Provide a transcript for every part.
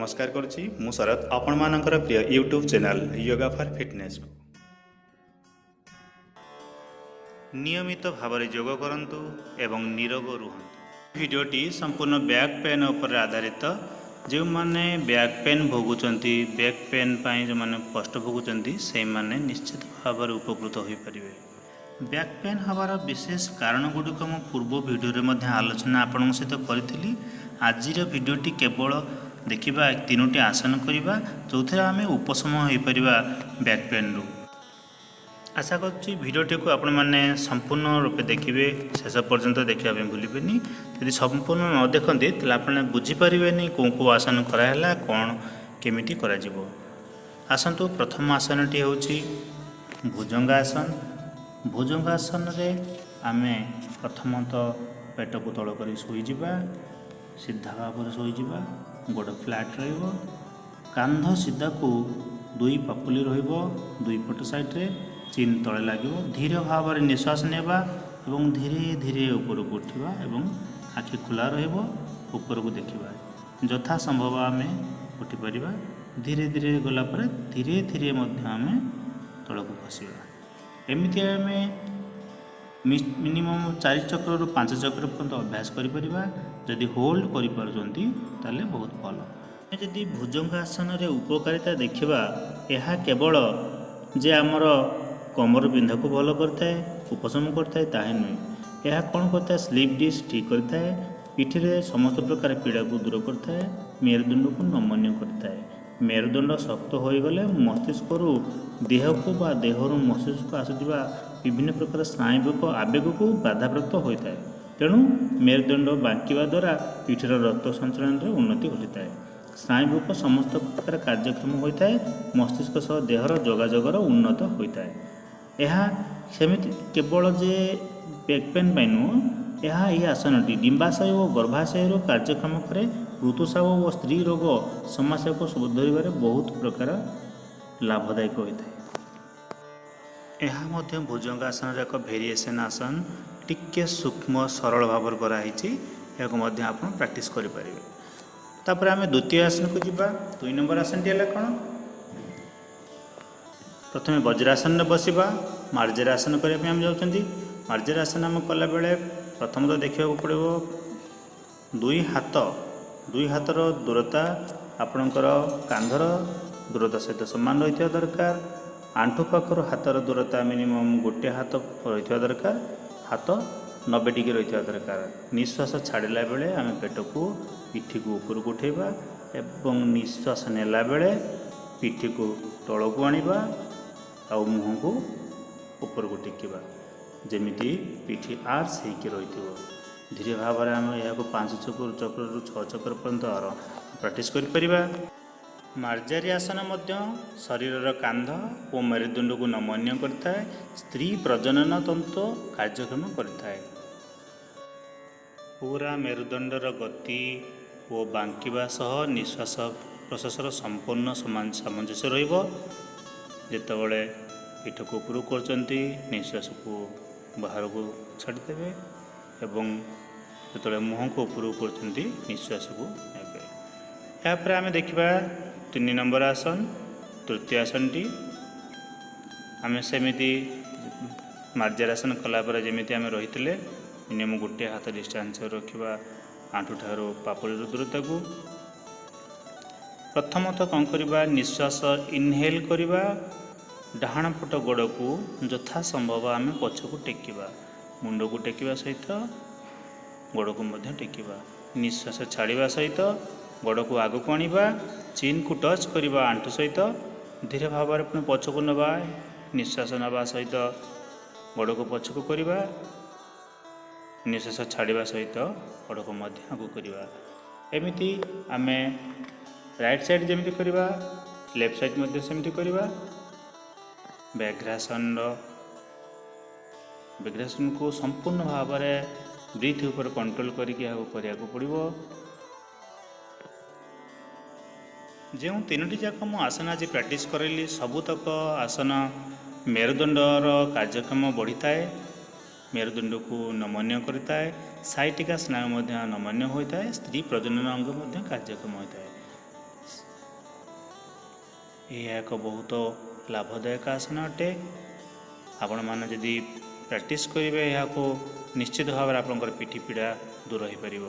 ନମସ୍କାର କରୁଛି। ମୁଁ ଶରତ, ଆପଣମାନଙ୍କର ପ୍ରିୟ ୟୁଟ୍ୟୁବ୍ ଚ୍ୟାନେଲ୍ ୟୋଗା ଫର୍ ଫିଟନେସ୍କୁ। ନିୟମିତ ଭାବରେ ଯୋଗ କରନ୍ତୁ ଏବଂ ନିରୋଗ ରୁହନ୍ତୁ। ଭିଡ଼ିଓଟି ସମ୍ପୂର୍ଣ୍ଣ ବ୍ୟାକ୍ ପେନ୍ ଉପରେ ଆଧାରିତ। ଯେଉଁମାନେ ବ୍ୟାକ୍ ପେନ୍ ଭୋଗୁଛନ୍ତି, ବ୍ୟାକ୍ ପେନ୍ ପାଇଁ ଯେଉଁମାନେ କଷ୍ଟ ଭୋଗୁଛନ୍ତି, ସେଇମାନେ ନିଶ୍ଚିତ ଭାବରେ ଉପକୃତ ହୋଇପାରିବେ। ବ୍ୟାକ୍ ପେନ୍ ହେବାର ବିଶେଷ କାରଣ ଗୁଡ଼ିକ ମୁଁ ପୂର୍ବ ଭିଡ଼ିଓରେ ମଧ୍ୟ ଆଲୋଚନା ଆପଣଙ୍କ ସହିତ କରିଥିଲି। ଆଜିର ଭିଡ଼ିଓଟି କେବଳ ଦେଖିବା ତିନୋଟି ଆସନ କରିବା, ଯେଉଁଥିରେ ଆମେ ଉପଶମ ହୋଇପାରିବା ବ୍ୟାକ୍ ପେନ୍ରୁ। ଆଶା କରୁଛି ଭିଡ଼ିଓଟିକୁ ଆପଣମାନେ ସମ୍ପୂର୍ଣ୍ଣ ରୂପେ ଦେଖିବେ, ଶେଷ ପର୍ଯ୍ୟନ୍ତ ଦେଖିବା ପାଇଁ ଭୁଲିବେନି। ଯଦି ସମ୍ପୂର୍ଣ୍ଣ ନ ଦେଖନ୍ତି, ତାହେଲେ ଆପଣ ବୁଝିପାରିବେନି କେଉଁ କେଉଁ ଆସନ କରାହେଲା, କ'ଣ କେମିତି କରାଯିବ। ଆସନ୍ତୁ, ପ୍ରଥମ ଆସନଟି ହେଉଛି ଭୁଜଙ୍ଗାସନ। ଭୁଜଙ୍ଗାସନରେ ଆମେ ପ୍ରଥମତଃ ପେଟକୁ ତଳ କରି ଶୋଇଯିବା, ସିଧା ଭାବରେ ଶୋଇଯିବା। ଗୋଡ଼ ଫ୍ଲାଟ୍ ରହିବ, କାନ୍ଧ ସିଧାକୁ ଦୁଇ ପାପୁଲି ରହିବ ଦୁଇ ପଟ ସାଇଡ଼୍ରେ, ଚିନ୍ ତଳେ ଲାଗିବ। ଧୀର ଭାବରେ ନିଶ୍ୱାସ ନେବା ଏବଂ ଧୀରେ ଧୀରେ ଉପରକୁ ଉଠିବା ଏବଂ ଆଖି ଖୋଲା ରହିବ, ଉପରକୁ ଦେଖିବା। ଯଥା ସମ୍ଭବ ଆମେ ଉଠିପାରିବା। ଧୀରେ ଧୀରେ ଗଲା ପରେ ଧୀରେ ଧୀରେ ମଧ୍ୟ ଆମେ ତଳକୁ ଖସିବା। ଏମିତି ଆମେ ମିନିମମ୍ ଚାରି ଚକ୍ରରୁ ପାଞ୍ଚ ଚକ୍ର ପର୍ଯ୍ୟନ୍ତ ଅଭ୍ୟାସ କରିପାରିବା। ଯଦି ହୋଲ୍ଡ କରିପାରୁଛନ୍ତି, ତାହେଲେ ବହୁତ ଭଲ। ଆମେ ଯଦି ଭୁଜଙ୍ଗାସନରେ ଉପକାରିତା ଦେଖିବା, ଏହା କେବଳ ଯେ ଆମର କମର ବିନ୍ଧାକୁ ଭଲ କରିଥାଏ, ଉପଶମ କରିଥାଏ, ତାହା ନୁହେଁ। ଏହା କ'ଣ କରିଥାଏ? ସ୍ଲିପ୍ ଡିସ୍କ ଠିକ୍ କରିଥାଏ, ପିଠିରେ ସମସ୍ତ ପ୍ରକାର ପୀଡ଼ାକୁ ଦୂର କରିଥାଏ, ମେରୁଦଣ୍ଡକୁ ନମନୀୟ କରିଥାଏ। ମେରୁଦଣ୍ଡ ଶକ୍ତ ହୋଇଗଲେ ମସ୍ତିଷ୍କରୁ ଦେହକୁ ବା ଦେହରୁ ମସ୍ତିଷ୍କକୁ ଆସୁଥିବା ବିଭିନ୍ନ ପ୍ରକାର ସ୍ନାୟୁବିକ ଆବେଗକୁ ବାଧାପ୍ରାପ୍ତ ହୋଇଥାଏ। ତେଣୁ ମେରୁଦଣ୍ଡ ବାଙ୍କିବା ଦ୍ୱାରା ପିଠିର ରକ୍ତ ସଞ୍ଚାଳନରେ ଉନ୍ନତି ଘଟିଥାଏ, ସ୍ନାୟୁବିକ ସମସ୍ତ ପ୍ରକାର କାର୍ଯ୍ୟକ୍ଷମ ହୋଇଥାଏ, ମସ୍ତିଷ୍କ ସହ ଦେହର ଯୋଗାଯୋଗର ଉନ୍ନତ ହୋଇଥାଏ। ଏହା ସେମିତି କେବଳ ଯେ ବ୍ୟାକ୍ ପେନ୍ ପାଇଁ ନୁହଁ, ଏହା ଏହି ଆସନଟି ଡିମ୍ବାଶୟ ଓ ଗର୍ଭାଶୟରୁ କାର୍ଯ୍ୟକ୍ଷମ କରେ। ଋତୁସ୍ରାବ ଓ ସ୍ତ୍ରୀ ରୋଗ ସମସ୍ୟାକୁ ସୁଧରିବାରେ ବହୁତ ପ୍ରକାର ଲାଭଦାୟକ ହୋଇଥାଏ। ଏହା ମଧ୍ୟ ଭୁଜଙ୍ଗାସନର ଏକ ଭେରିଏସନ୍ ଆସନ, ଟିକେ ସୂକ୍ଷ୍ମ ସରଳ ଭାବରେ କରାହେଇଛି। ଏହାକୁ ମଧ୍ୟ ଆପଣ ପ୍ରାକ୍ଟିସ୍ କରିପାରିବେ। ତାପରେ ଆମେ ଦ୍ୱିତୀୟ ଆସନକୁ ଯିବା। ଦୁଇ ନମ୍ବର ଆସନଟି ହେଲା କ'ଣ? ପ୍ରଥମେ ବଜ୍ରାସନରେ ବସିବା। ମାର୍ଜରାସନ କରିବା ପାଇଁ ଆମେ ଯାଉଛନ୍ତି। ମାର୍ଜରାସନ ଆମେ କଲାବେଳେ ପ୍ରଥମତଃ ଦେଖିବାକୁ ପଡ଼ିବ ଦୁଇ ହାତ, ଦୁଇ ହାତର ଦୂରତା ଆପଣଙ୍କର କାନ୍ଧର ଦୂରତା ସହିତ ସମାନ ରହିଥିବା ଦରକାର। ଆଣ୍ଠୁ ପାଖରୁ ହାତର ଦୂରତା ମିନିମମ୍ ଗୋଟିଏ ହାତ ରହିଥିବା ଦରକାର। ହାତ 90 ଡିଗ୍ରୀ ରହିଥିବା ଦରକାର। ନିଶ୍ୱାସ ଛାଡ଼ିଲା ବେଳେ ଆମେ ପେଟକୁ, ପିଠିକୁ ଉପରକୁ ଉଠେଇବା ଏବଂ ନିଶ୍ୱାସ ନେଲା ବେଳେ ପିଠିକୁ ତଳକୁ ଆଣିବା ଆଉ ମୁହଁକୁ ଉପରକୁ ଟେକିବା, ଯେମିତି ପିଠି ଆର୍ଚ ହେଇକି ରହିଥିବ। ଧୀରେ ଭାବରେ ଆମେ ଏହାକୁ ପାଞ୍ଚ ଚକ୍ର ଚକ୍ରରୁ ଛଅ ଚକ୍ର ପର୍ଯ୍ୟନ୍ତ ପ୍ରାକ୍ଟିସ୍ କରିପାରିବା। ମାର୍ଜାରୀ ଆସନ ମଧ୍ୟ ଶରୀରର କାନ୍ଧ ଓ ମେରୁଦଣ୍ଡକୁ ନମନୀୟ କରିଥାଏ, ସ୍ତ୍ରୀ ପ୍ରଜନନ ତନ୍ତ୍ର କାର୍ଯ୍ୟକ୍ଷମ କରିଥାଏ। ପୁରା ମେରୁଦଣ୍ଡର ଗତି ଓ ବାଙ୍କିବା ସହ ନିଶ୍ୱାସ ପ୍ରଶ୍ୱାସର ସମ୍ପୂର୍ଣ୍ଣ ସମାନ ସାମଞ୍ଜସ୍ୟ ରହିବ। ଯେତେବେଳେ ପିଠକୁ ଉପରକୁ କରୁଛନ୍ତି, ନିଶ୍ୱାସକୁ ବାହାରକୁ ଛାଡ଼ିଦେବେ ଏବଂ ଯେତେବେଳେ ମୁହଁକୁ ଉପରକୁ କରୁଛନ୍ତି, ନିଶ୍ୱାସକୁ ନେବେ। ଏହାପରେ ଆମେ ଦେଖିବା ତିନି ନମ୍ବର ଆସନ। ତୃତୀୟ ଆସନଟି ଆମେ ସେମିତି ମାର୍ଜାରାସନ କଲା ପରେ ଯେମିତି ଆମେ ରହିଥିଲେ, ମିନିମମ୍ ଗୋଟିଏ ହାତ ଡିଷ୍ଟାନ୍ସ ରଖିବା ଆଣ୍ଠୁଠାରୁ ପାପୁଲିର ଦୂରତାକୁ। ପ୍ରଥମତଃ କ'ଣ କରିବା? ନିଶ୍ୱାସ ଇନହେଲ୍ କରିବା, ଡାହାଣ ପଟ ଗୋଡ଼କୁ ଯଥା ସମ୍ଭବ ଆମେ ପଛକୁ ଟେକିବା। ମୁଣ୍ଡକୁ ଟେକିବା ସହିତ ଗୋଡ଼କୁ ମଧ୍ୟ ଟେକିବା। ନିଶ୍ୱାସ ଛାଡ଼ିବା ସହିତ ଗୋଡ଼କୁ ଆଗକୁ ଆଣିବା, ଚିନ୍କୁ ଟଚ୍ କରିବା ଆଣ୍ଠୁ ସହିତ। ଧୀରେ ଭାବରେ ପୁଣି ପଛକୁ ନେବା, ନିଶ୍ୱାସ ନେବା ସହିତ ଗୋଡ଼କୁ ପଛକୁ କରିବା, ନିଶ୍ୱାସ ଛାଡ଼ିବା ସହିତ ଗୋଡ଼କୁ ମଧ୍ୟ ଆଗକୁ କରିବା। ଏମିତି ଆମେ ରାଇଟ୍ ସାଇଡ଼୍ ଯେମିତି କରିବା, ଲେଫ୍ଟ ସାଇଡ଼୍ ମଧ୍ୟ ସେମିତି କରିବା। ବ୍ୟାଘ୍ରାସନର ବ୍ୟାଘ୍ରାସନକୁ ସମ୍ପୂର୍ଣ୍ଣ ଭାବରେ ବ୍ରିଥ୍ ଉପରେ କଣ୍ଟ୍ରୋଲ କରିକି ଏହାକୁ କରିବାକୁ ପଡ଼ିବ। ଯେଉଁ ତିନୋଟି ଯାକ ମୁଁ ଆସନ ଆଜି ପ୍ରାକ୍ଟିସ୍ କରିଲି, ସବୁତକ ଆସନ ମେରୁଦଣ୍ଡର କାର୍ଯ୍ୟକ୍ଷମ ବଢ଼ିଥାଏ, ମେରୁଦଣ୍ଡକୁ ନମନୀୟ କରିଥାଏ, ସାଇଟିକା ସ୍ନାୟୁ ମଧ୍ୟ ନମନୀୟ ହୋଇଥାଏ, ସ୍ତ୍ରୀ ପ୍ରଜନନ ଅଙ୍ଗ ମଧ୍ୟ କାର୍ଯ୍ୟକ୍ଷମ ହୋଇଥାଏ। ଏହା ଏକ ବହୁତ ଲାଭଦାୟକ ଆସନ ଅଟେ। ଆପଣମାନେ ଯଦି ପ୍ରାକ୍ଟିସ୍ କରିବେ ଏହାକୁ, ନିଶ୍ଚିତ ଭାବରେ ଆପଣଙ୍କର ପିଠି ପୀଡ଼ା ଦୂର ହୋଇପାରିବ।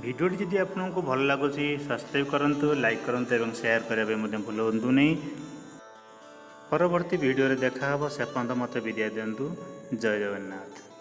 ଭିଡ଼ିଓଟି ଯଦି ଆପଣଙ୍କୁ ଭଲ ଲାଗୁଛି, ସବସ୍କ୍ରାଇବ୍ କରନ୍ତୁ, ଲାଇକ୍ କରନ୍ତୁ ଏବଂ ସେୟାର କରିବା ପାଇଁ ମଧ୍ୟ ଭୁଲନ୍ତୁ ନାହିଁ। ପରବର୍ତ୍ତୀ ଭିଡ଼ିଓରେ ଦେଖା ହେବ, ସେ ପର୍ଯ୍ୟନ୍ତ ମୋତେ ବିଦାୟ ଦିଅନ୍ତୁ। ଜୟ ଜଗନ୍ନାଥ।